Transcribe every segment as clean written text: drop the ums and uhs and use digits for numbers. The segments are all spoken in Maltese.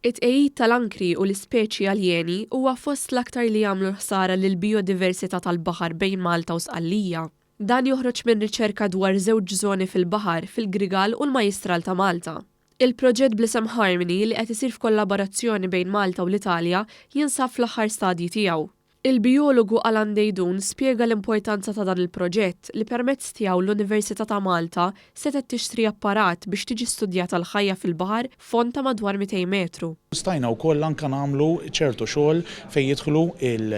It-tqegħid tal-ankri u l-ispeċi aljeni huwa fost l-aktar li jagħmlu l-ħsara lill-bijodiversità tal-baħar bejn Malta u Sqallija. Dan joħroġ minn riċerka dwar żewġ żoni fil-baħar fil-Grigal u l-Majjistral ta' Malta. Il-proġett bl-isem Harmony li qed isir f'kollaborazzjoni bejn Malta u l-Italja jinsab fl-aħħar stadji tiegħu. Il-bijologu Alan Deidun spjega l-importanza ta' dan il-proġett li permezz tiegħu l-Università ta' Malta setgħet tixtri apparat biex tiġi studjata l-ħajja fil-baħar f'fond ta' madwar 200 metru. Stajna wkoll anke nagħmlu ċertu xogħol fejn jidħlu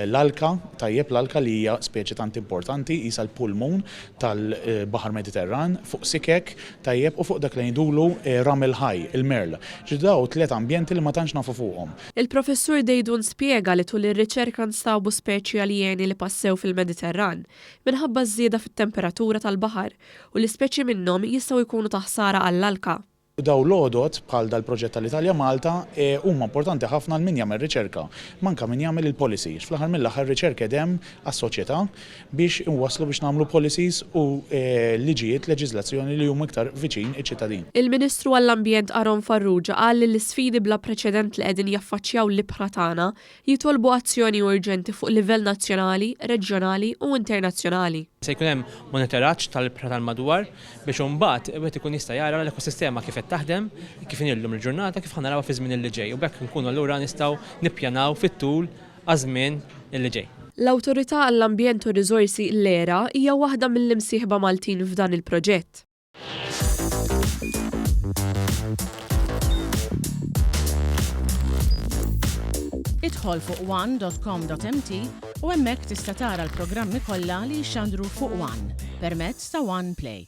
l-alka, tajjeb l-alka li hija speċi tant importanti, qisha l-pulmun tal-Baħar Mediterran, fuq sikek, tajjeb, u fuq dak li ngħidulu ramel ħaj, il-merl. Ġifieri dawn tlett ambjenti li ma tantx nafu fuqhom. Il-Professur Deidun spjega li tul ir-riċerka nstabu speċi aljeni li passew fil-Mediterran minħabba ż-żieda fit-temperatura tal-baħar u li speċi minnhom jistgħu jkunu ta' ħsara għall-alka. Dawn l-għodod, bħal dal-proġett tal-Italja Malta, huma importanti ħafna għal min jagħmel riċerka, ma anke min jagħmel il-policy, għax fl-aħħar mill-aħħar riċerka qed hemm għas-soċjetà biex inwasslu biex nagħmlu policies u liġijiet, leġiżlazzjoni li huma iktar viċin iċ-ċittadin. Il-Ministru għall-Ambjent Aaron Farrugia qal li l-isfidi bla preċedent li qegħdin jaffaċċjaw l-ibħra tagħna jitolbu azzjoni urġenti fuq livell nazzjonali, reġjonali u internazzjonali. Se jkun hemm monitoraġġ tal-ibħra tal-madwar biex imbagħad wieħed ikun jista' jara l-ekosistema kif qed taħdem, kif inhi llum il-ġurnata, kif ħa narawha fiż-żmien li ġej u b'hekk inkunu allura nistgħu nippjanaw fit-tul għaż-żmien li ġej. L-Awtorità għall-Ambjent u r-Riżorsi, l-ERA, hija waħda mill-imsieħba Maltin f'dan il-proġett. Idħol fuq one.com.mt u hemmhekk tista' tara l-programmi kollha li jixxandru fuq One permezz ta' One Play.